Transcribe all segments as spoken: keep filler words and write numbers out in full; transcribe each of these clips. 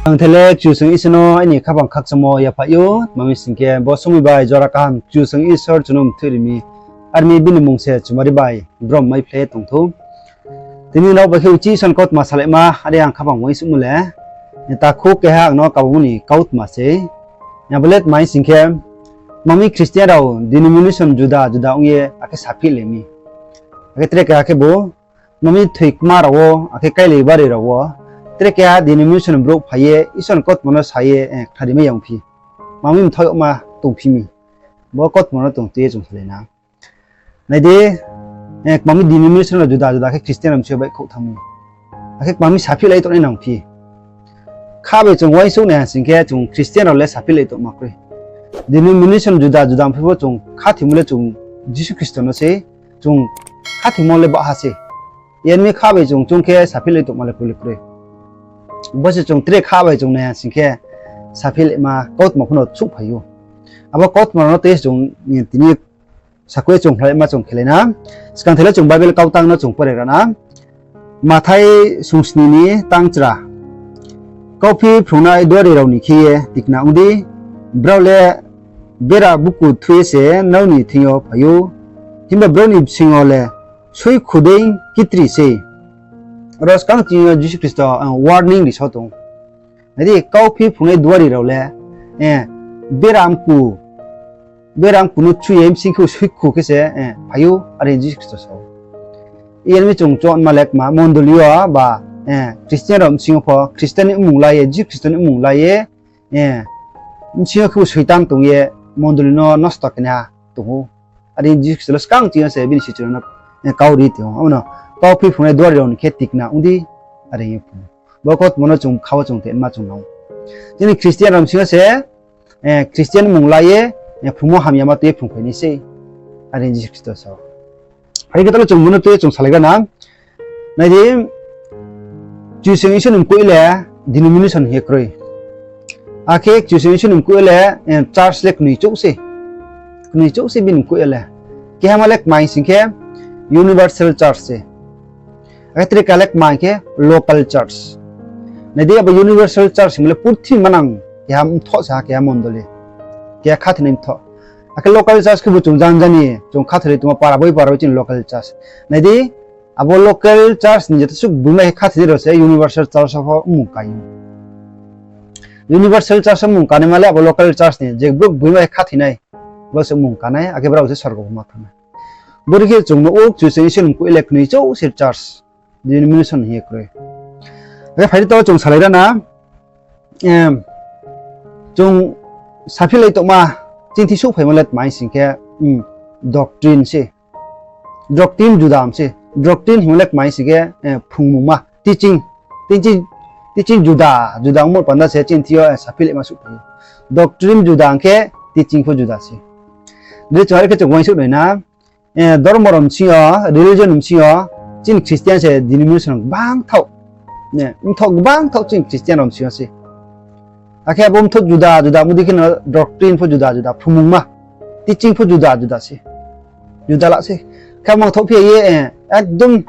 Ang the le Kchusoyang Isor no aini khaphang khakchangmo yaphaih ou, tma hing sing khe bo somoi bai jora kaham Kchusoyang Isor chung no mthoih ri mi, ar mi bini mmung se chumari bai brom maiphlai ye tong thou. Tini nrao bai khe uchih Isor ni kautma salaima, are ang khaphang uaingsouhmo le, takhu keha ang no kabangmo ni kautma se. Abo le tma hing sing khe, tma mi Christian rao denomination juda juda ong ye akhe saphihlai mi. Akhe tre keha khebu, tma mi thoikma rao wo, akhe káilai bari rao wo, tre keha denomination brouh phai ye Isor ni kautma no sa ye, khnari mai ya ongphi. Tma mi mthaoh yagma tongphi mi. Bo kautma no chung tui ye chung salai na. Nai di, tma mi denomination rao juda juda khe Christian rao bsing yo baihkhouh thanng mi. Akhe tma mi saphihlai tongnai nangphi. Kha bai chung uaingsouh nai ha sing khe chung Christian rao le saphihlai tongma kroi. Denomination juda juda ongphi pho chung khathoimo le chung Jisu Khristo no se, chung khathoimo le bahha se. Yar mi kha bai chung choung khe saphihlai tongma le kroi le kroi. Bo se chung tre kha bai chung nai ha sing khe saphihlaima kautma pho no souhphai ou. Abo kautma rao no tei chung tini sakhouh ye chung khlaima chung khelai na. Skang the le chung Bible kautang no chung pore ra na. Mathai sungsni ni tangchra. Kauphi phrungnai duari rao ni khe ye tikna ong di, brao le bera buku thui ye se nrao ni thing yo phai ou, himba brao ni bsing yo le soikhu dei kitri sei. Aro skang ching yo Jisu Khristo warning ri so tong. Nai di, kauphi phrungnai duari rao le bera mku, bera mku no chu ye bsing khe soikhu khe se phai ou, are Jisu Khristo sa ou. Yar mi chung choungma le kma mondoli yo ba Christian rao bsing yo pho Christian ni mmung la ye, Jisu Khristo ni mmung la ye, bsing yo khebu Soitan tong ye mondoli no nosto khe naiha tong ou. Are Jisu Khristo le skang ching yo se bini sichu rao no kau ri tong ou. Abo no, kauphi phrungnai duari rao ni khe tikna ong di, are ye phrung ou. Bo kautma no chung kha wo chung tma chung nang ou. Chini Christian rao bsing yo se Christian mmung la ye phrungmo hamyama tui ye phrungphai nai sei, are Jisu Khristo sa ou. Phai khe taoh le chung bo no tui ye chung salai ra na. Nai di, Kchusoyang Isor ni mkoih le denomination hing ye kroi. Akhe Kchusoyang Isor ni mkoih le church le knoi chouh se. Knoi chouh se bini mkoih le. Kehama le kma hing sing khe universal church se. Akhe tre keha le kma hing khe local church. Nai di, abo universal church hingmo le purthimbi manang keha mthoh sa, keha mondoli, keha khathoinai mthoh. Akhe local church khebu chung janja ni chung khathoilai tongmo para boi para boi chini local church. Nai di, abo local church ni joto suh gboima khe khathoinai rao se universal church pho mmung kai ou. Universal church wo mmung kanaima le abo local church ni je brouh gboima khe khathoinai, brao se mmung kanai, akhe brao se sorgo wo ma thanng nai. Bodei khe chung no ou, Kchusoyang Isor ni mkoih le knoi chouh se church, denomination hing ye kroi. Akhe phai di taoh chung salai ra na, chung saphihlai tongma chingthi souhphaimo le tma hing sing khe doctrine se. Doctrine juda se. Doctrine hingmo le kma hing sing khe phrungmungma, teaching, teaching juda juda ongmo panda se chingthi yo saphihlaima souhphai ou. Doctrine juda hing khe teaching pho juda se. Bodei chung are khe chung uaingsouh nai na, dormo rao bsing yo, religion bsing yo, chini Christian se denomination gbang thaoh, mthoh gbang thaoh chini Christian rao bsing yo se. Akhe abo mthoh juda juda ongmo dei khe no doctrine pho juda juda, phrungmungma, teaching pho juda juda se. Juda la se. Khe mangthoh phi ye, ekdom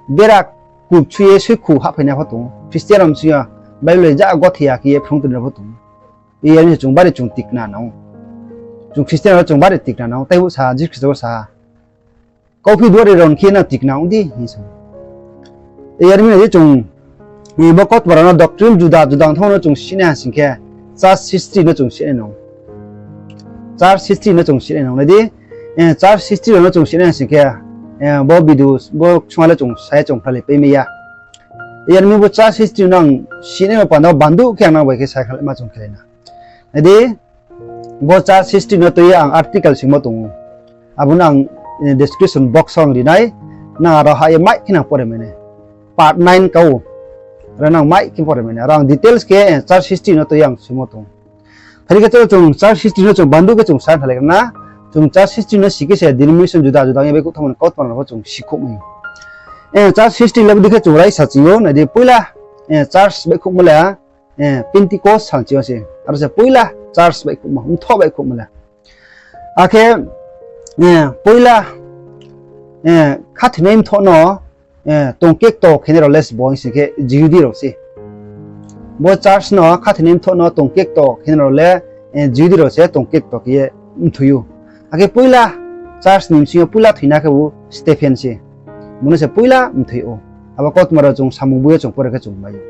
bera kukchu ye soikhu hahphai nai pho tong ou. Christian rao bsing yo Bible ja gothe ya khe ye phrung tong nai pho tong ou. Yar mi chung bari chung tikna nang ou. Chung Christian rao chung bari tikna nang ou. Taibo sa, Jisu Khristo bo sa ha, kauphi duari rao ni khe nang tikna ong di hing sa. Yar mi nai di chung, bo kautma rao no doctrine juda juda ongthanngmo no chung sinai ha sing khe, church history no chung sinai nang ou. Church history no chung sinai nang ou. Nai di, church history rao no chung sinai ha sing khe, bo video, bo ksungha le chung sa ye chung khlaipai mai ya. Yar mi bo church history no ang sinaima panda wo bandu khe ang nang bai khe sa khlaima chung khelai na. Nai di, bo church history no tui ye ang article simo tong ou. Abo no ang description box wo ang ri nai, nang aro ha ye mai khe nang pore mai nai. Part nine kau, aro nang mai khe pore mai nai. Aro ang details khe church history no tui ye ang simo tong ou. Phai di khe chung church history no chung bandu khe chung sa khlai na. Chung church history no si khe se denomination juda juda ong ye baihkhouh thanngmo ni kautma rao no pho chung sikhouh mai. Church history le bodei khe chung raisa ching ou, nai di poila church baihkhouhmo le Pentecost sal ching yo se, aro se poila church baihkhouhmo, mthoh baihkhouhmo le. Akhe poila khathoinai mthoh no tong kekto khenai rao le se bo hing sing khe Jihudi rao se. Bo church no khathoinai mthoh no tongkekto khenai rao le, eh, Jihudi rao se tongkekto khe ye mthoi ou. Akhe poila church ni bsing yo poila thoinai khe bo Stephen se. Bung no se poila mthoi ou. Abo kautma rao chung samung boi yo chung pore khe chung mai ou.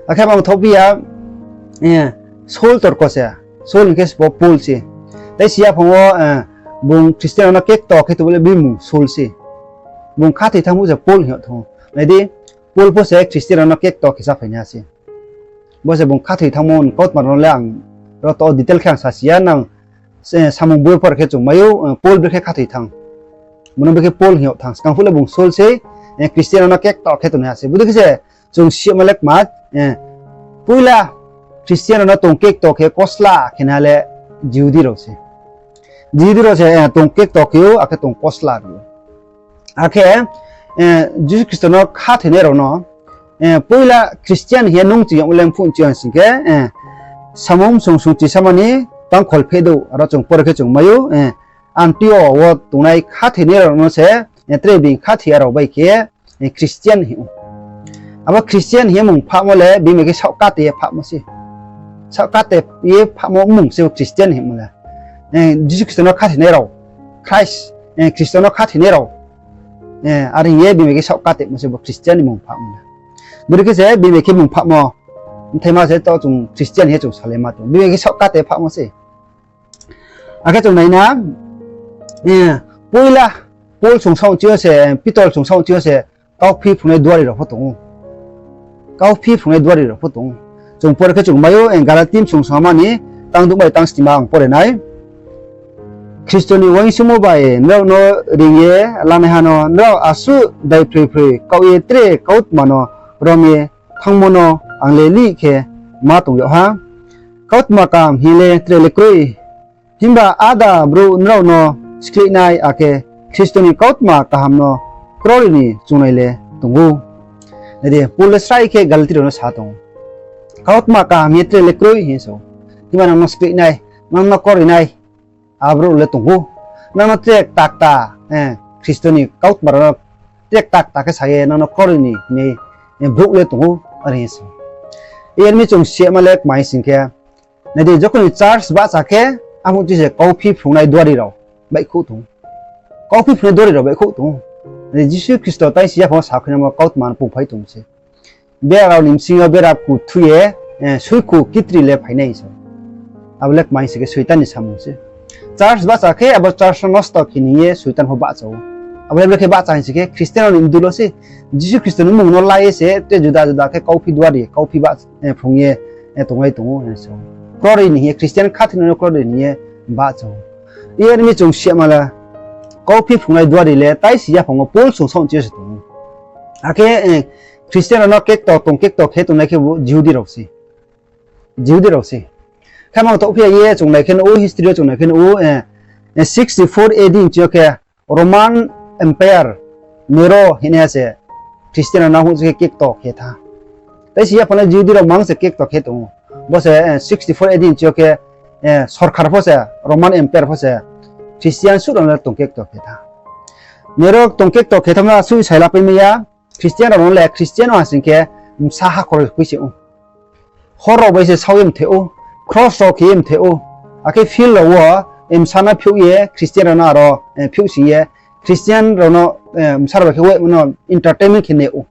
Akhe bang thohphi ya, eh, Saul torko se. Saul hing khe se bo Paul se. Tai si yaphang wo, eh, bung Christian rao no kekto khe tongmo le bini mmung Saul se. Bung khathoi thanngmo se Paul hing yag thanng ou. Nai di, Paul pho se Christian rao no kekto khe saphainaiha se. Bo se bung khathoi thanngmo ni kautma rao no le ang ro to detail khe ang sasi ya, nang, eh, samung boi pore khe chung mai ou, eh, Paul brekhe khathoi thanng. Bung no brekhe Paul hing yag thanng. Skang phuh le bung Saul se, eh, Christian rao no kekto khe tongnaiha se. Bodei khe se chung siyama le kma, eh, poila Christian rao no tongkekto khe kosla khenaiha le Jihudi rao se. Jihudi rao se, eh, tongkekto khe ou, akhe tong kosla ri ou. Akhe, eh, Jisu Khristo no khathoinai rao no, eh, poila Christian hing ye nung ching yagmo le mphuh ching ya sing khe, eh, Samung bsung sung chisama ni tang kholpheh douh, aro chung pore khe chung mai ou, eh, Antio wo tongnai khathoinai rao no se, eh, tre being khathoi ya rao bai khe, eh, Christian hing ou. Abo Christian hing ye mmung phahmo le bini khe saohkate ye phahmo se. Saohkate ye phahmo mmung se bo Christian hingmo le. Eh, Jisu Khristo no khathoinai rao, Christ, eh, Khristo no khathoinai rao, eh, are hing ye bini khe saohkatemo se bo Christian ni mmung phahmo le. Bodei khe se bini khe mmung phahmo, bthaima se to chung Christian hing ye chung salaima tong. Bini khe saohkate phahmo se. Akhe chung nai na, eh, poila Paul songsaoh chi yo se, Pitor songsaoh chi yo se, kauphi phrungnai duari rao pho tong ou. Kauphi phrungnai duari rao pho tong ou. Chung pore khe chung mai ou, eh, Galati bsung songma ni tang douh bai tang snima ang pore nai. Khristo ni uaingsouhmo bai nrao no reing ye lanaiha no nrao asuh daiphroi phroi kaoh ye tre kautma no rom ye thanngmo no ang le lih khe ma tong yag ha. Kautma kaham hing le tre le kroi. Himba áda brouh nrao no skleih nai akhe Khristo ni kautma kaham no kroi ni choungnai le tong ou. Nai di, Paul le srai khe Galati rao no sa tong ou. Kautma kaham hing ye tre le kroi hing ye sa ou. Himba nang no skleih nai, nang no kroi nai, abo brouh le tong ou. Nang no tre kta kta, eh, Khristo ni kautma rao no tre kta kta khe sa ye nang no kroi ni hing ye, eh, brouh le tong ou, are hing ye sa ou. Yar mi chung siyama le kma hing sing khe, nai di, jokhon ni church bahcha khe, abo chi se kauphi phrungnai duari rao baihkhouh tong ou. Kauphi phrungnai duari rao baihkhouh tong ou. Nai di, Jisu Khristo tai si yaphang wo sakhuinamo kautma no pungphai tong se. Bera rao ni bsing yo bera kuthu ye, eh, suikhu kitri le phainai se. Abo le kma hing sing khe Soitan ni samung se. Church bahcha khe abo church no nosto khe ni ye Soitan pho bahcha ou. Abo le brekhe bahcha hing sing khe Christian rao ni mdu lo se. Jisu Khristo ni mmung no la ye se tre juda juda khe kauphi duari, kauphi bah, eh, phrung ye, eh, tonglai tong ou, eh, so. Kroi ni hing ye, Christian khathoinai no kroi ni hing ye bahcha ou. Yar mi chung siyama le, kauphi phrungnai duari le tai si yaphang wo Paul songsaoh chi yo se tong ou. Akhe, eh, Christian rao no kekto, tongkekto khe tongnai khe bo Jihudi rao se. Jihudi rao se. Khe mang thohphi ya ye chung nai khe nuh ou, history yo chung nai khe nuh ou, eh, eh, sixty-four A D ni chi yo khe Roman Empire Nero hingnaiha se Christian rao no houh se khe kekto khe tha. Tai si yaphang le Jihudi rao mang se kekto khe tong ou. Bo se, eh, sixty-four A D ni chi yo khe, eh, sorkar pho se, Roman Empire pho se Christian suh rao no tongkekto khe tha. Nero tongkekto khe tha ma suh saila pai mai ya, Christian rao no le Christian ong ha sing khe bsa hakhor khui se ou. Hor rao bai se sao ye mthe ou, cross rao khe ye mthe ou. Akhe field rao wo, eh, bsa no phiouh ye, Christian rao no aro, eh, phiouh sing ye, Christian rao no, eh, bsa rao bai khe wemo no entertainment khe ne ou.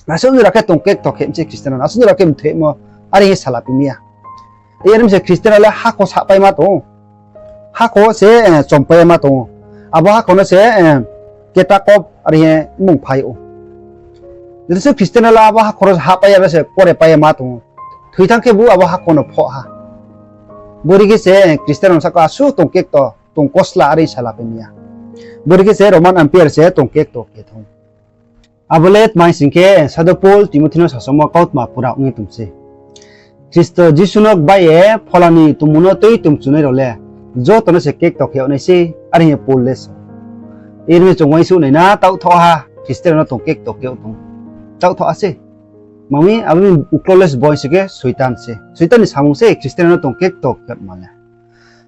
Asuh jora khe tongkekto khe mse Christian rao no, asuh jora khe mthemo, are hing ye sala pi mi ya. Yar mi se Christian rao le hakhor sahpai ma tong ou. Hakhor se, eh, chompai ma tong ou. Abo hakhor no se, eh, ketakop are hing ye mmung phai ou. Jesu Christian rao le abo hakhor no hahpai ya, abo se pore pai ma tong ou. Thoi thanng khe bo abo hakhor no phoh ha. Bodei khe se, eh, Christian rao no sahka asuh tongkekto, tong kosla are sala pai mi ya. Bodei khe se Roman Empire se tongkekto khe thanng ou. Abo le tma hing sing khe, Sadhu Paul Timothy no sasaomo kautma pura ong ye tong se. Khristo Jisu no gbai ye phola ni tongmung no tui tongmchunai rao le, joto no se kekto khe yag nai sei, are hing ye Paul le sa ou. Yar mi chung uaingsouh nai na, taohthaoh ha Christian rao no tongkekto khe yag tong. Taohthaoh ha se. Mami, abo ni uklau le se boi se khe Soitan se. Soitan ni samung se Christian rao no tongkekto khe yagma le.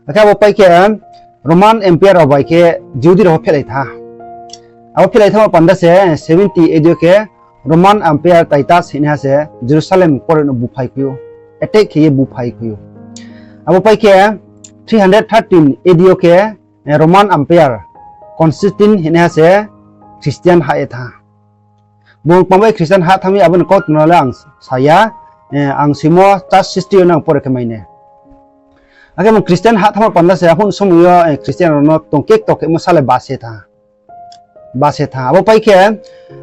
Akhe abo pai khe Roman Empire rao bai khe Jihudi rao phehlai tha. Abo phehlai thamo panda se seventy A D khe Roman Emperor Titus hingnaiha se Jerusalem kore no buphai khui ou, attack khe ye buphai khui ou. Abo pai khe three hundred thirteen A D yo khe, eh, Roman Emperor Constantine hingnaiha se Christian hah ye thanng ha. Bung kma bai Christian hah thanng mi abo ni kautma no le ang sa ya, eh, ang simo church history yo no ang pore khe mai nai. Akhe bung Christian hah thanngmo panda se, aphuh somoi yo, eh, Christian rao no tongkekto khemo sale base thanng ha. Base thanng ha. Abo pai khe,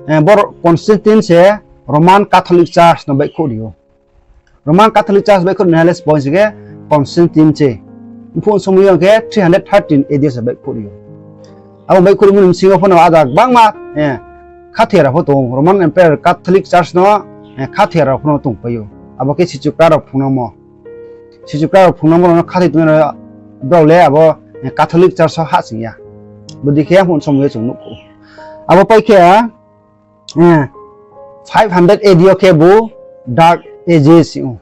eh, bor Constantine se Roman Catholic Church no baihkhouh ri ou. Roman Catholic Church baihkhouh ri nai le se bo sing khe Constantine se. Mphuh somoi yo khe three hundred thirteen A D yo se baihkhouh ri ou. Abo baihkhouh rimo ni bsing yo pho no ada gbangma, eh, khathoi ya rao pho tong ou. Roman Emperor Catholic Church no, eh, khathoi ya rao pho no tongpai ou. Abo khe sichu kra rao phrungnangmo. Sichu kra rao phrungnangmo rao no khathoi tongnai rao brao le abo, eh, Catholic Church wo hahsoing ya. Bodei khe mphuh somoi yo chung nuhkhouh ou. Abo pai khe, eh, five hundred A D yo khe bo Dark Ages hing ou.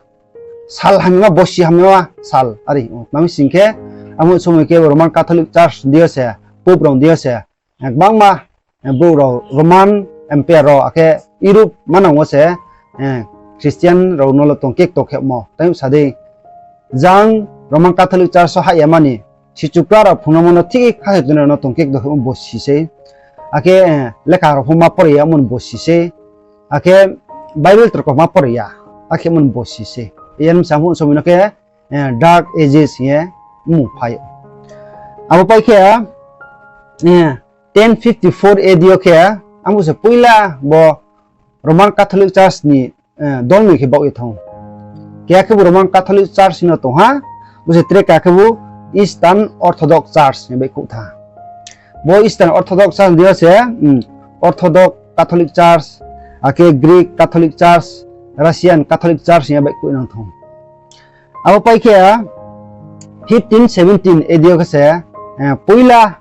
Sal hamyama, bosi hamyama sal are hing ou. Tma mi sing khe, abo somoi khe Roman Catholic Church deing yo se, Pope rao deing yo se, eh, gbangma, eh, brouh rao Roman Emperor rao, akhe Europe manang wo se, eh, Christian rao no le tongkekto khemo. Tai sa dei, jang Roman Catholic Church wo hah yama ni, sichu kra rao phrungnangmo no thik khathoi tongnai rao no tongkekto khemo bosi sei. Akhe, eh, lekha rao pho ma pore ya mo ni bosi sei. Akhe Bible torko ma pore ya. Akhe mo ni bosi sei. Iyan bsa mphuh somoi no khe, eh, Dark Ages hing ye mmung phai ou. Abo pai khe, eh, ten fifty-four A D yo khe, abo se poila bo Roman Catholic Church ni, eh, dol noi khe baoh ye thanng ou. Keha khebu Roman Catholic Church hing no tong ha, bo se tre keha khebu Eastern Orthodox Church hing ye baihkhouh thanng ha. Bo Eastern Orthodox Church deing yo se, hmm, Orthodox Catholic Church, akhe Greek Catholic Church, Russian Catholic Church hing ye baihkhouh nang thanng ou. Abo pai khe, fifteen seventeen A D yo khe se, eh, poila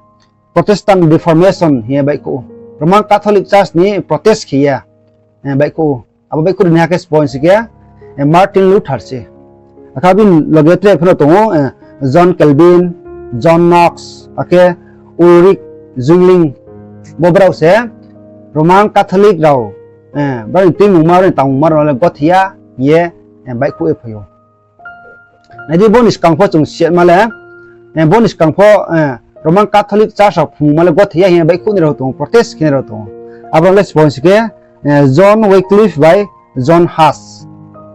Protestant Reformation hing ye baihkhouh ou. Roman Catholic Church ni protest khe ye, eh, baihkhouh ou. Abo baihkhouh ri naiha khe sbo sing khe, eh, Martin Luther se. Akhe bini loge tre pho no tong ou, eh, John Calvin, John Knox, akhe Ulrich Zwingli. Bo brao se Roman Catholic rao, eh, brao ni tuimungma, brao ni tangmungma rao no le gothi ya hing ye, eh, baihkhouh ye phai ou. Nai di, bo ni skang pho chung siyatma le, eh, bo ni skang pho, eh, Roman Catholic Church rao phrungma le gothi ya hing ye baihkhouh nai rao tong ou, protest khe nai rao tong ou. Abo rao le sbo sing khe, eh, John Wycliffe bai John Huss.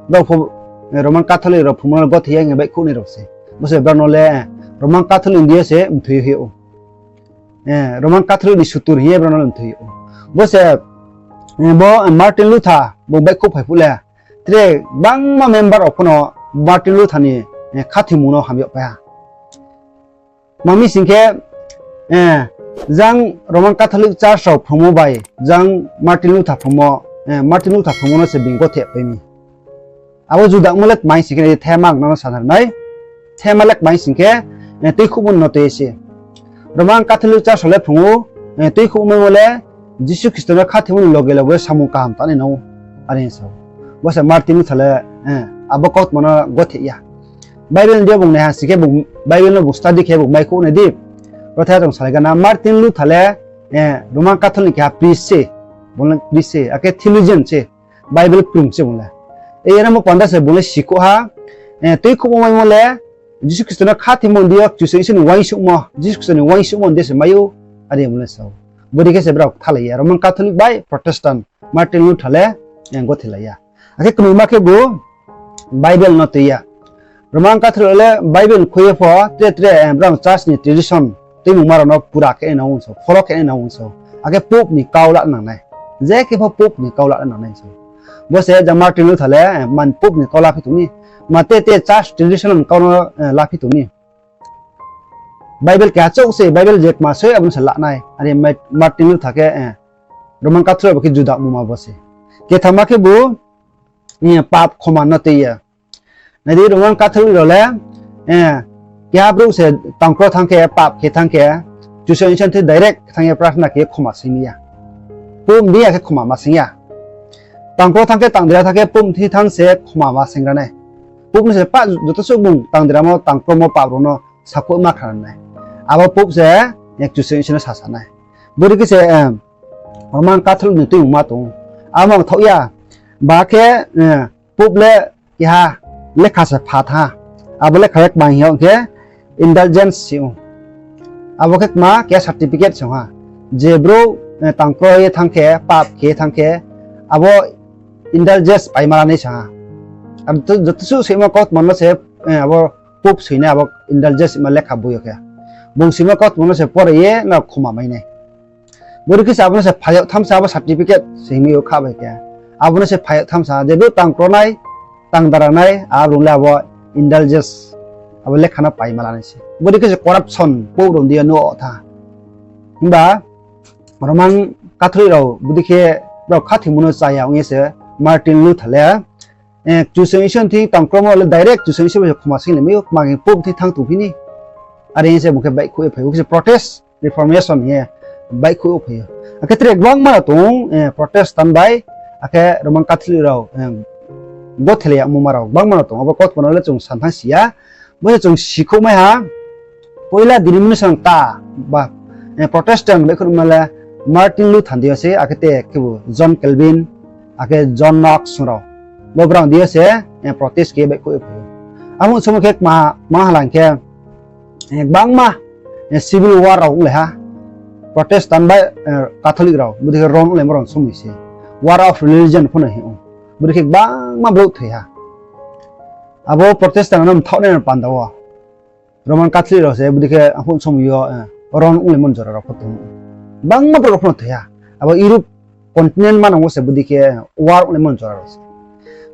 Brao pho, eh, Roman Catholic rao phrungma le gothi ya hing ye baihkhouh nai rao se. Bo se brao no le, eh, Roman Catholic deing yo se mthoi hoih ou. Eh, Roman Catholic ni sutur hing ye brao no le mthoi ou. Bo se, eh, bo, eh, Martin Luther bung baihkhouh phai phuh le, tre gbangma member rao pho no Martin Luther ni, eh, khathoimung no ham yagpai ha. Tma mi sing khe, eh, jang Roman Catholic Church rao phrungmo bai jang Martin Luther phrungmo, eh, Martin Luther phrungmo no se bini gothi pai mi. Abo judamo le tma sing khe, nai di, thema ang no no sanai nai. Thema le tma sing khe, eh, tuikhouhmo no tui se. Roman Catholic Church rao le phrung ou, eh, tuikhouhmaimo le Jisu Khristo no khathoimo ni loge loge samung kaham tangnai nang ou, are sa ou. Bo se Martin Luther le, eh, abo kautma no gothi ya. Bible ni deing yo bung naiha sing khe, bung Bible no bung study khe bung maikhouh nai di. Ro the chung salai gana, Martin Luther le, eh, Roman Catholic keha priest se, bung le priest se, akhe theologian se, Bible krung se bung le. Iyanamo panda se bung le sikhouh ha, eh, tuikhouhmo maimo le Jisu Khristo no khathoimo ni deing yo Kchusoyang Isor ni uaingsouhmo, Jisu Khristo ni uaingsouhmo ni deing se mai ou, are bung le sa ou. Bodei khe se brao kthalai ya, Roman Catholic bai Protestant, Martin Luther le, eh, gothilai ya. Akhe knoima khebu Bible no tui ya. Roman Catholic le Bible khui ye pho tre tre, eh, brao church ni tradition tuimungma rao no pura khe nai nang ong so, follow khe nai nang ong so. Akhe Pope ni kau la nang nai. Je khe pho Pope ni kau la nang nai so. Bo se jang Martin Luther le, eh, man Pope ni kau la phi tong ni. Ma te te church tradition ni kau no, eh, la phi tong ni. Bible keha chouh se, Bible je kma soi abo no se la nai. Are Ma-, Martin Luther khe, eh, Roman Catholic bo khe juda mungma bo se. Kethama khebu, eh, pap khoma no tui ya. Nai di, Roman Catholic rao le, eh, keha brouh se tangkro thanng khe, pap khe thanng khe, Kchusoyang Isor ni thing direct thanng ye prarthana khe khoma sing ya. Pope ni ya khe khoma ma sing ya. Tangkro thanng khe, tangdera thanng khe, Pope ni thing thanng se khoma ma sing ra nai. Pope ni se pa joto suh bung tangderamo, tangkromo pap rao no sakhouh ma khna nai. Abo Pope se, eh, Kchusoyang Isor no sasa nai. Bodei khe se, eh, Roman Catholic ni tuimungma tong ou. Amo ang thaoh ya. Ba khe, eh, Pope le keha lekha se pha tha. Abo lekha le kma hing ya khe indulgence si ou. Abo khe kma keha certificate se ha. Je brouh, eh, tangkro ye thanng khe, pap khe thanng khe, abo indulgence paima la nai sa ha. Abo to, joto suh soimo kautma no se, eh, abo Pope soi nai abo indulgence ma lekha boi yo khe. Bung soimo kautma no se pore ye no khoma mai nai. Bodei khe se abo no se phai yag tham sa abo certificate se hingmai yo kha bai khe. Abo no se phai yag tham sa, je brouh tangkro nai, tangdara nai, abo rung le abo indulgence, abo lekha no paima la nai se. Bodei khe se corruption, Pope rung di yo no tha. Himba, Roman Catholic rao, bodei khe brao khathoimo no cha ya ong ye se Martin Luther le, eh, Kchusoyang Isor ni thing tangkromo le direct Kchusoyang Isor bai se khoma sing le mai ou, kma khe Pope thing thanng tong phi ni. Are hing se bung khe baihkhouh ye phai ou, khe se Protest Reformation hing ye baihkhouh ye phai ou. Akhe tre gbangma rao tong, eh, Protestant bai, akhe Roman Catholic rao, eh, gothelai yagmo ma rao gbangma rao tong, abo kautma no le chung san thanng si ya. Bo se chung sikhouh mai ha, poila denomination kta ba, eh, Protestant baihkhouhma le Martin Luther ni deing yo se, akhe te khebu John Calvin, akhe John Knox rao. Bo brao ni deing yo se, eh, protest khe baihkhouh ye phai ou. Abo ni somoi khe kma, kma halang khe, eh, gbangma, eh, civil war rao onglai ha. Protestant bai, eh, Catholic rao, bodei khe ron onglaimo rao ni somoi se. War of religion pho no hing ou. Bodei khe gbangma brouh thoi ha. Abo Protestant no mthaoh nai no panda wo Roman Catholic rao se bodei khe arphuh somoi yo, eh, ron onglaimo ni jora rao pho tong ou. Gbangma brouh rao pho no thoi ha. Abo Europe continent manang wo se bodei khe war onglaimo ni jora rao se.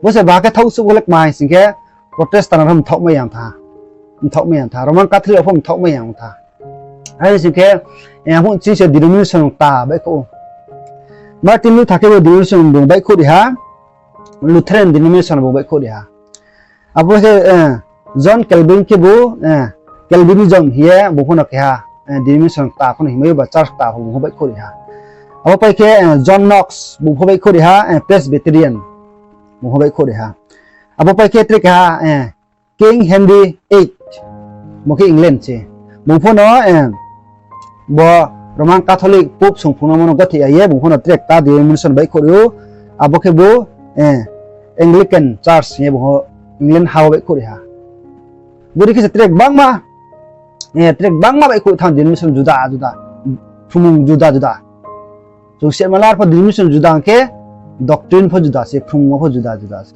Bo se ba khe thaoh suh bo le kma hing sing khe Protestant rao pho mthaohmai ya tha. Mthaohmai ya tha. Roman Catholic rao pho mthaohmai ya tha. Are sing khe, eh, arphuh chini se denomination kta baihkhouh ou. Martin Luther khe bo denomination bung baihkhouh ri ha, Lutheran denomination bung baihkhouh ri ha. Abo khe, eh, John Calvin khebu, eh, Calvinism hing ye bung pho no keha, eh, denomination kta pho no hingmai ou ba church kta pho bung pho baihkhouh ri ha. Abo pai khe, eh, John Knox bung pho baihkhouh ri ha, eh, Presbyterian bung pho baihkhouh ri ha. Abo pai khe tre keha, eh, King Henry eight, bo khe England se. Bung pho no, eh, bo Roman Catholic Pope songphungnaimo no gotheh ya ye, bung pho no tre kta denomination baihkhouh ri ou, abo khebu, eh, Anglican Church hing ye bung pho England ha wo baihkhouh ri ha. Bodei khe se tre gbangma, eh, tre gbangma baihkhouh thanng denomination juda juda, phrungmung juda juda. Chung siatma le arpho denomination juda hing khe, doctrine pho juda se, phrungmung pho juda juda se.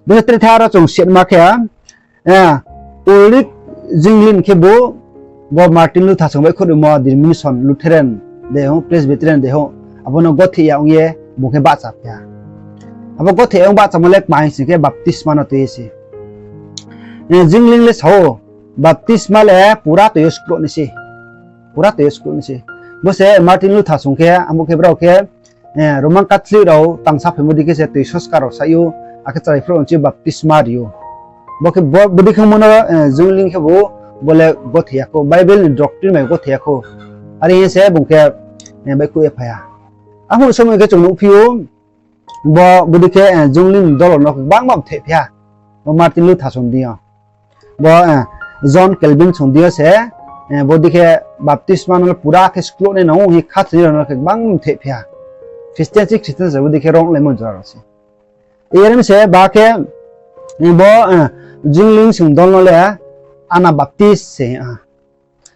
Bo se tre tharo chung siatma khe, eh, Ulrich Zwingli khebu, bo Martin Luther song baihkhouh rimo denomination Lutheran de hou, Presbyterian de hou, abo no gotheh ya ong ye bung khe bahcha phi ha. Abo gotheh ya ong bahchamo le kma hing sing khe baptisma no tui ye se. Eh, Zwingli le sa ou, baptisma le pura toi yo skloh nai se. Pura toi yo skloh nai se. Bo se Martin Luther song khe, abo khe brao khe, eh, Roman Catholic rao tangsa phaimo dei khe se toi soskar rao sai ou, akhe chrai phrao nchi baptisma ri ou. Bo khe bo, bodei khe mo no, eh, Zwingli khebu, bo le gotheh ya khou, Bible ni doctrine bai gotheh ya khou. Are hing ye se bung khe, eh, baihkhouh ye phai ha. Arphuh somoi khe chung nuhphi ou, bo bodei khe, eh, Zwingli ni dolo no gbangma mtheh phi ha. Bo Martin Luther song deing yo. Bo, eh, John Calvin song deing yo se, eh, bodei khe baptisma no pura khe skloh nai nang ou hing khathoinai rao no khe gbang mtheh phi ha. Christian se Christian se bodei khe ron onglaimo jora rao se. Are mi se ba khe, eh, bo, eh, Zwingli song dol no le Anabaptist se, ah.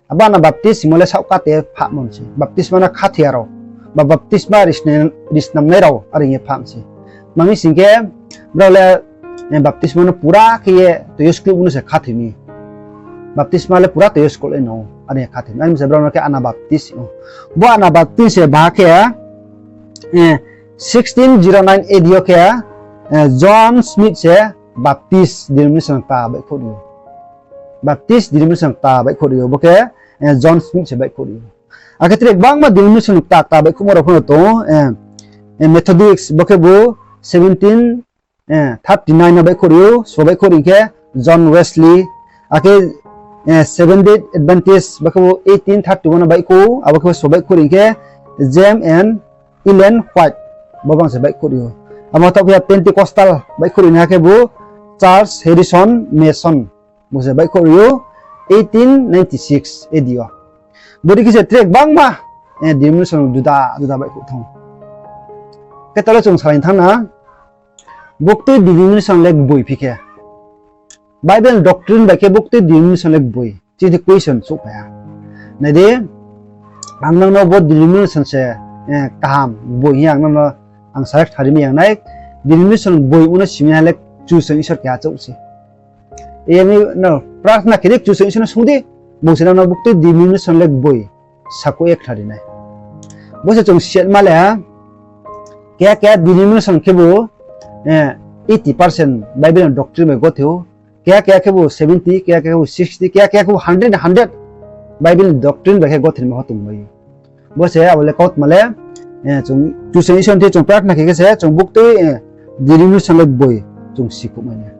Abo Anabaptist hingmo le saohka te phahmo se. Baptisma no khathoi ya rao, ba baptisma risnam, risnamnai rao, are hing ye phah se. Tma hing sing khe, brao le, eh, baptisma no pura khe ye toi yo skloh no se khathoi mi. Baptisma le pura toi yo skloh le no, are hing ye khathoi mi. Are mi se brao no khe Anabaptist hing ou. Bo Anabaptist se ba khe, eh, sixteen zero nine A D yo khe, eh, John Smith se Baptist denomination kta baihkhouh ri ou. Baptist denomination kta baihkhouh ri ou. Bo khe, eh, John Smith se baihkhouh ri ou. Akhe tre gbangma denomination kta kta baihkhouhmo rao pho no tong ou, eh, eh, Methodist, bo khebu seventeen, eh, thirty nine no baihkhouh ri ou, sbo baihkhouh ri khe John Wesley, akhe, eh, Seventh Day Adventist, bo khebu eighteen thirty one no baihkhouh ou, abo khebu sbo baihkhouh ri khe James and Ellen White, bo bang se baihkhouh ri ou. Abo taoh phi ya Pentecostal baihkhouh ri nai khebu Charles Harrison Mason, bo se baihkhouh ri ou eighteen ninety six A D yo. Bodei khe se tre gbangma, eh, denomination juda juda baihkhouh thanng ou. Khe taoh le chung salai thanng na, buktui denomination le gboi phi khe, Bible doctrine bai khe buktui denomination le gboi. Chini question souhphai ha. Nai di, ang nang no bo denomination se kaham, gboi hing ye ang nang no ang select kha ri mai ya nai. Denomination gboi ong no simi ha le Kchusoyang Isor keha chouh se. Prarthana khe di, Kchusoyang Isor no sung di, bung se nang no buktui denomination le gboi sakhouh ye khnari nai. Bo se chung siatma le, keha keha denomination khebu eighty percent Bible ni doctrine bai gothe ou, keha keha khebu seventy, keha keha khebu sixty, keha keha khebu hundred, hundred Bible ni doctrine bai khe gothe ni ma pho tongmai ou. Bo se abo le kautma le, chung Kchusoyang Isor ni thing chung prarthana khe khe se chung buktui denomination le gboi chung sikhouh mai nai.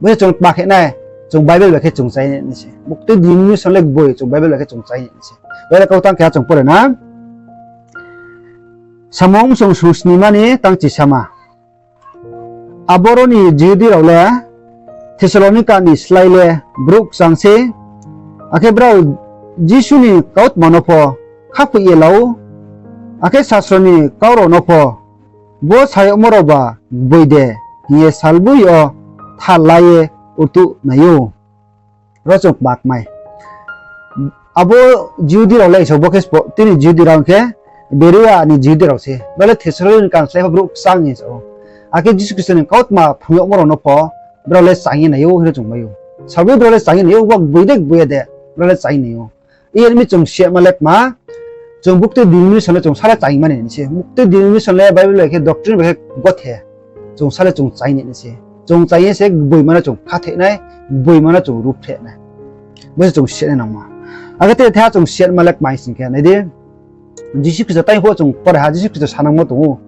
Bo se chung tma khe nai, chung Bible bai khe chung chai nai se. Buktui denomination le gboi chung Bible bai khe chung chai nai se. Bo le kau tang khe chung pore na. Samung sung sung snima ni tang chisama. Aboro ni Jihudi rao le Thessalonika ni slái le brouh kchang sei, akhe brao Jisu ni kautma no pho khaphoi ye la ou, akhe sasro ni kau rao no pho, bo sa yagmo raoba gboi de hing ye salboi yo thal la ye rtuh nai ou. Ro chung kma kmai. Abo Jihudi rao le so bo khe sbo, tini Jihudi rao khe Berea ni Jihudi rao se. Brao le Thessalonika ni slái pho brouh kchang hing ye sa ou. Akhe Jisu Khristo ni kautma phrung yagmo rao no pho brao le chang ye nai ou hing ye chung mai ou. Salboi brao le chang ye nai ou, bo gboi de gboi ya de, brao le chang ye nai ou. Iye mi chung siatma le kma, chung buktui denomination le chung sa le chang mani ni se. Buktui denomination le Bible bai khe doctrine bai khe gothe. Chung sa le chung chang ni se. Chung chang ye se gboima no chung khathoi nai, gboima no chung ruhphreh nai. Bo se chung siat nai nangma. Akhe te tha chung siatma le kma hing sing khe, nai di. Jisu Khristo tang pho chung pore ha, Jisu Khristo sanangmo tong ou.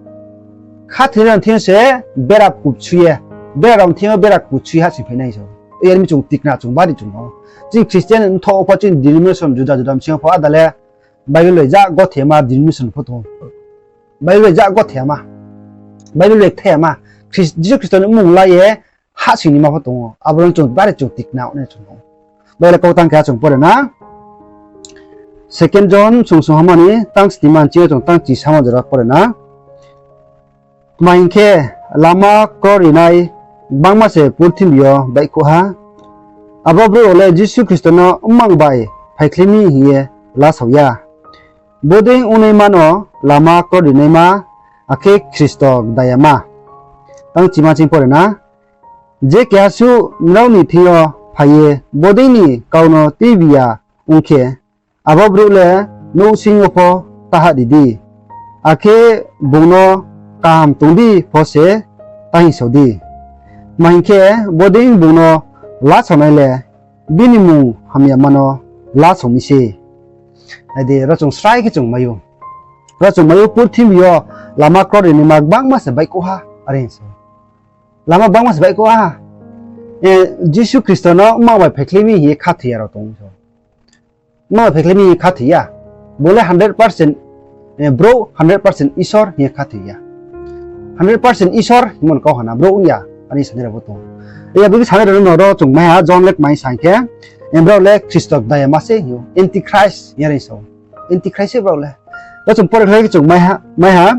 Khathoinai rao thing yo se bera kuchu ye, bera rao thing yo bera kuchu ye hahsoing phai nai so. Iye mi chung tikna chung bari chung no. Chini Christian mthoh pho, chini denomination juda juda bsing yo pho ada le Bible bai ja gothe yama denomination pho tong ou. Bible bai ja gothe yama, Bible bai kthe yama, Khris-, Jisu Khristo ni mmung la ye hahsoing ni ma pho tong ou. Abo no chung bari chung tikna nai chung no. Bo le kau tang khe chung pore na. Second John sung sung hama ni tang snima ni ching yo chung tang chisama jora pore na. Tma hing khe, lama kroi rinai gbangma se purthimbi yo baihkhouh ha. Abo brouh rao le Jisu Khristo no mmang bai phaikhlai mi hing ye lasao ya. Bodei ongnaima no lama kroi rinaima, akhe Khristo gda yama. Tang chima ching pore na. Je keha suh nrao ni thing yo phai ye bodei ni kau no tuibi ya ong khe, abo brouh le nouhsing yo pho ta hahri di, akhe bung no kaham tong di pho se ta hingsao di. Tma hing khe, bodei bung no lasaonai le bini mmung hamyama no lasao mi se. Nai di, ro chung srai khe chung mai ou. Ro chung mai ou, purthimbi yo lama kroi rinaima gbangma se baihkhouh ha, are hing sa ou. Lama gbangma se baihkhouh ha. Jisu Khristo no mmang bai phaikhlai mi hing ye khathoi ya rao tong ou. Mmang bai phaikhlai mi hing ye khathoi ya. Bo le hundred percent brouh, hundred percent Isor hing ye khathoi ya. Hundred percent Isor hingmo ni kau ha na, brouh ong ya, ani sanai rao bo tong ou. Abo khe sanai rao no ro chung mai ha, John le kma hing sa hing khe, brao le Khristo gda yama se hing ou, Antichrist hing ye are sa ou. Antichrist se brao le. Ro chung pore khlai khe chung mai ha, mai ha.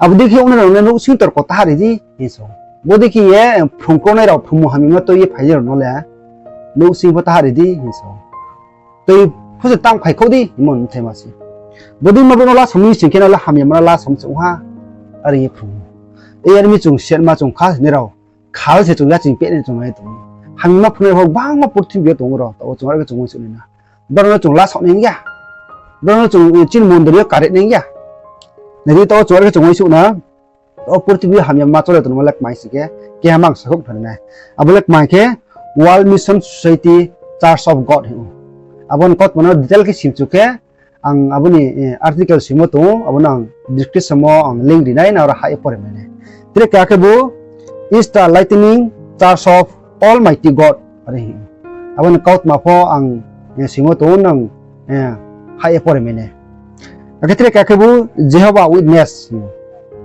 Abo dei khe ongnai rao le nouhsing torko ta hahri di hing sa ou. Bodei khe ye phrung krongnai rao phrungmung hamyama no tui ye phainai rao no le nouhsing pho ta hahri di hing sa ou. Tui pho se tang phaikhouh di hingmo ni bthaima se. Bodei ma brouh no lasao mi sing khe no le hamyama no lasao mi se ong ha, are ye phrung ou. Iye mi chung siatma chung kha hinai rao, khal se chung yaching peh nai chung nai tong ou. Hamyama phrungnai rao gbangma purthimbi yo tong ou ro, taoh wo chung are khe chung uaingsouh nai na. Brao no chung lasao nai ya. Brao no chung chini mondoli yo kare nai ya. Nai di, taoh wo chung are khe chung uaingsouh na. Taoh wo purthimbi yo hamyama chole tongmo le kma hing sing khe, keha mang sakhouh thani nai. Abo le kma hing khe, World Mission Society Church of God hing ou. Abo ni kautma no detail khe simchu khe, ang abo ni article simo tong ou, abo no ang description wo ang link ri nai, nang aro hah ye pore mai nai. Tre keha khebu Easter Lightning Church of Almighty God are hing ou. Abo ni kautma pho ang simo tong ou, nang hah ye pore mai nai. Akhe tre keha khebu Jehovah Witness hing ou.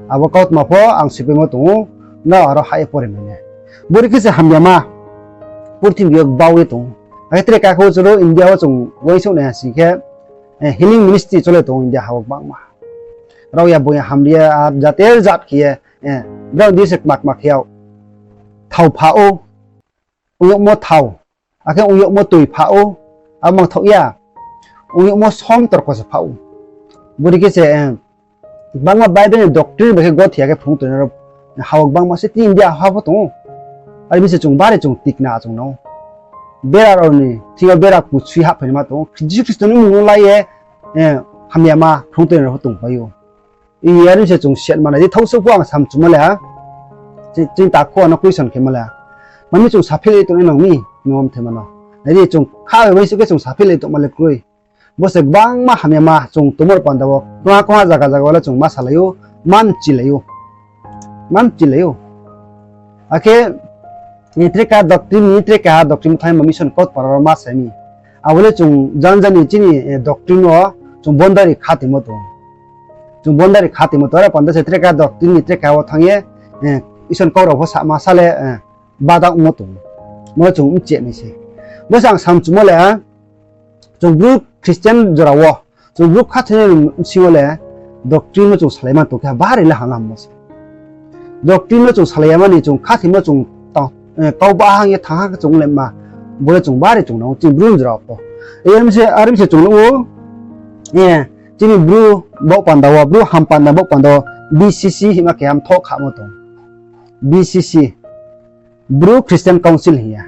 Abo kautma pho ang sipaimo tong ou, nang aro hah ye pore mai nai. Bori khe se hamyama purthimbi yo gbau ye tong ou. Akhe tre keha khebu choro India wo chung uaingsouh nai ha sing khe, healing ministry chole tong ou India ha wo gbangma. Rao ya bung ya hamri ya, a, jater jat khe ye, eh, brao di se kma kma khe yag. Thao pha ou, ong yagmo thao, akhe ong yagmo toi pha ou, abo mangthaoh ya, ong yagmo som torko se pha ou. Bodei khe se, eh, gbangma Bible ni doctrine bai khe gothe ya khe phrung tongnai rao, ha wo gbangma se tini India ha pho tong ou. Are mi se chung bari chung tikna chung nang ou. Bera rao ni thing yo bera kusui hahphainaima tong ou. Jisu Khristo ni mmung no la ye, eh, hamyama phrung tongnai rao pho tongpai ou. Are mi se chung set manai di, thaohsouh pho ang samchumo le ha. Chini takhu ano question khemo le ha. Mami chung saphi le tongnai nang mi, hingmo mthaima no. Nai di chung kha bai uaingsouh khe chung saphi le tongma le kroi. Bo se gbangma hamyama chung tongmo ni panda wo, kongha kongha zaga zaga wo le chung ma salai ou, ma mchilai ou. Ma mchilai ou. Akhe, eh, tre keha doctrine ni, tre keha doctrine thanng ma mission kautma rao ma sa mi. Abo le chung janja ni chini, eh, doctrine wo chung boundary khatimo tong ou. Chung boundary khatimo tong ou, are panda se tre keha doctrine ni tre keha wo thanng ye, eh, Isor ni kau rao pho sama sa le, eh, bada ongmo tong ou. Mo chung mchih nai se. Bo se ang samchumo le, chung Bru Christian jora wo, chung Bru khathoinai bsing yo le doctrine no chung salaima tong khe bari le hamla hammo se. Doctrine no chung salai ya mani chung khathoimo chung ta-, eh, kau bahang ye thanng ha khe chung onglaima, bo le chung bari chung nang ou chini Bru jora wo pho. Are mi se, are mi se chung nuh ou, eh, chini Bru baoh panda wo, Bru ham panda baoh panda wo B C C hingma keha mthoh khamo tong. B C C, Bru Christian Council hing ye.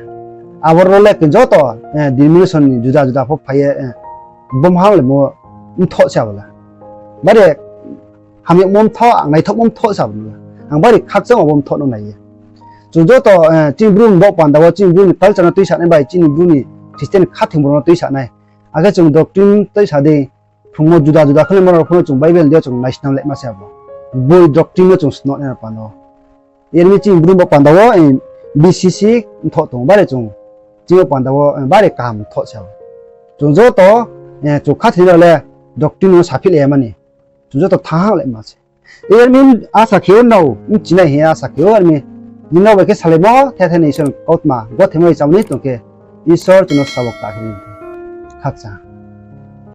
Aboro le khe joto, eh, denomination ni juda juda pho phai ye, eh, bo mhang le mo mthoh se abo le. Bari hamyagmo mthoh, ang naithaohmo mthoh se abo le. Ang bari khakchangmo bo mthoh no nai ye. Chung joto, eh, chini Bru ni baoh panda wo, chini Bru ni culture no tuisanai bai, chini Bru ni Christian khathing boro no tuisanai. Akhe chung doctrine tuisa dei, phrungmo juda juda khe le moro pho no chung Bible dei yo chung naisnam laima se abo. Boi doctrine no chung snonai panda wo. Are mi chini Bru baoh panda wo, eh, B C C mthoh tong ou, bari chung, chini panda wo, eh, bari kaham mthoh se abo. Chung joto, eh, chung khathoi rao le doctrine no saphi lai ya mani. Chung joto thanng ha laima se. Are mi asa khe ou nrao mchinai hing ye asa khe ou, are mi nini rao bai khe salaimo, the the ni Isor ni kautma gothe mai chamo ni tong khe, Isor chung no sabo kta khe ni. Khakchang.